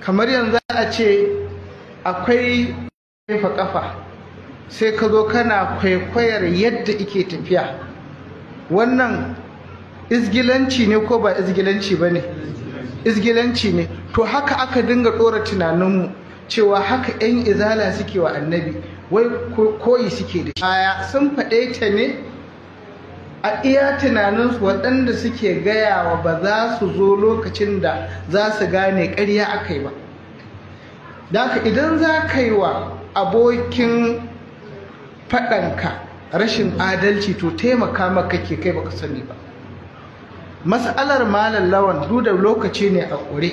Kamar yanzu a ce akwai kafa kafa, sai ka zo kana kwaikwayar yadda ike tafiya. Wannan izgilanci ne ko ba izgilanci ba ne? Izgilanci ne. To haka aka dinga ɗora tunaninmu cewa haka 'yan izala suke wa annabi, wai koyi suke da shi. Sun faɗe ta ne a iya tunaninsu, waɗanda suke gayawa ba za su zo lokacin da za su gane ƙarya aka yi ba. Da haka idan za ka yi wa abokin faɗanka rashin adalci, to taimaka maka ke kai baka sani ba. Mas'alar Malam Lawan, duk da lokaci ne a ƙure,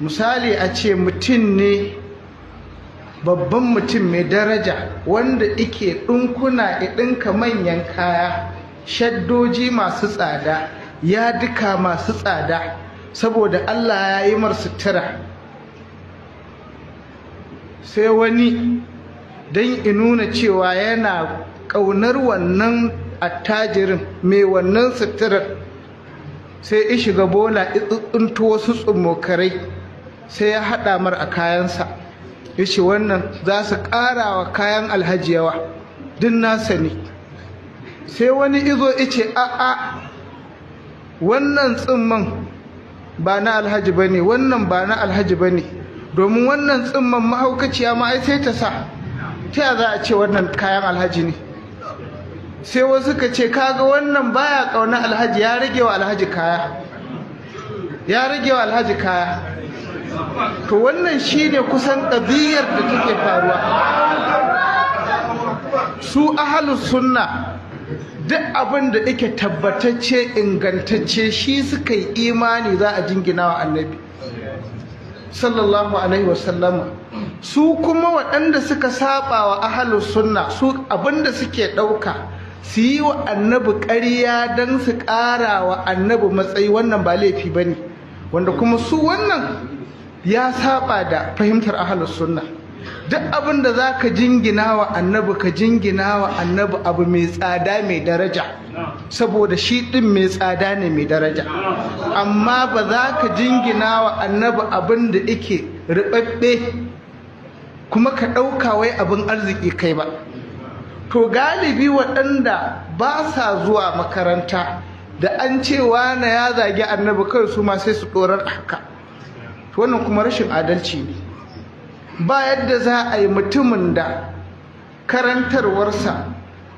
misali a ce mutum ne, babban mutum mai daraja, wanda ike ɗinkuna, ɗinka manyan kaya, shaddoji masu tsada, ya duka masu tsada, saboda Allah ya yi mar sutura. Sai wani don nuna cewa yana ƙaunar wannan attajirin mai wannan suturar, sai ya shiga bola, tsuntsunto wasu tsummokarai, sai ya haɗa mar a kayansa, ya ce wannan za su ƙara wa kayan alhaji yawa, duk nasa ne. Sai wani izo ice, a'a, wannan tsimman ba na alhaji ba ne, wannan ba na alhaji ba ne, domin wannan tsimman mahaukaciya ma ai sai ta sa, ta za a ce wannan kayan alhaji ne? Sai wasu ka ce, kaga wannan baya kauna alhaji, ya rage wa alhaji kaya, ya rage wa alhaji kaya. To wannan shine kusan ɗabi'ar da take faruwa. Su ahlus sunna, duk abin da yake tabbatacce, ingantacce, shi suka yi imani za a jingina wa annabi sallallahu alaihi wasallama. Su kuma waɗanda suka saba wa ahlus sunna, su abinda suke ɗauka, su yi wa annabi ƙarya don su ƙara wa annabi matsayi, wannan ba laifi ba ne. Wanda kuma su wannan ya saba da fahimtar ahlus sunna. Duk abin da za ka jingina wa annabi, ka jingina wa annabi abu mai tsada, mai daraja, saboda shi ɗin mai tsada ne, mai daraja. Amma ba za ka jingina wa annabi abin da yake riɓaɓɓe kuma ka ɗauka wai abin arziki kai ba. To galibi waɗanda ba sa zuwa makaranta, da an ce na ya zagi annabi, kai su ma sai su ɗorar haka. Wannan kuma rashin adalci ne. Ba yadda za a yi mutumin da karantarwarsa,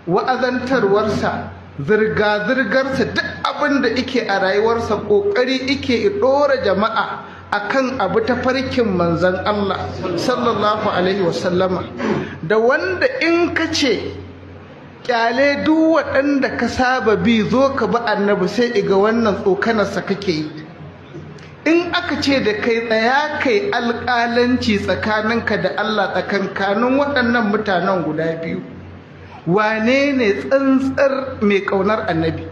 wa'azantarwarsa, zirga-zirgarsa, duk abin da ike a rayuwarsa ƙoƙari ike ɗora jama'a akan abu ta farkin manzan Allah sallallahu alaihi wasallama, da wanda in ka ce kyale duk waɗanda ka saba bi, zo ka bi annabi, sai iga wannan tsokanarsa kake yi. In aka ce da kai tsaya kai alƙalanci tsakaninka da Allah tsakankanin waɗannan mutanen guda biyu, wane ne tsantsar mai ƙaunar annabi,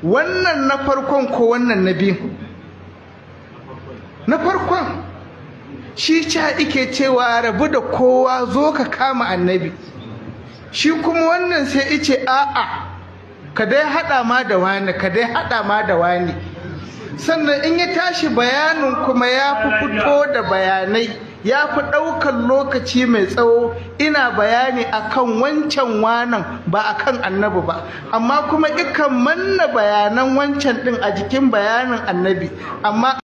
wannan na farkon ko wannan na biyun? Na farkon. Shi ca ike cewa rabu da kowa, zo ka kama annabi. Shi kuma wannan sai ice a'a, ka dai haɗa ma da wani, ka dai haɗa ma da wani. Sannan in ya tashi bayanin kuma ya fi fito da bayanai, ya fi ɗaukar lokaci mai tsawo ina bayani akan wancan wanan, ba akan annabi ba, amma kuma ikan manna bayanan wancan ɗin a jikin bayanin annabi. Amma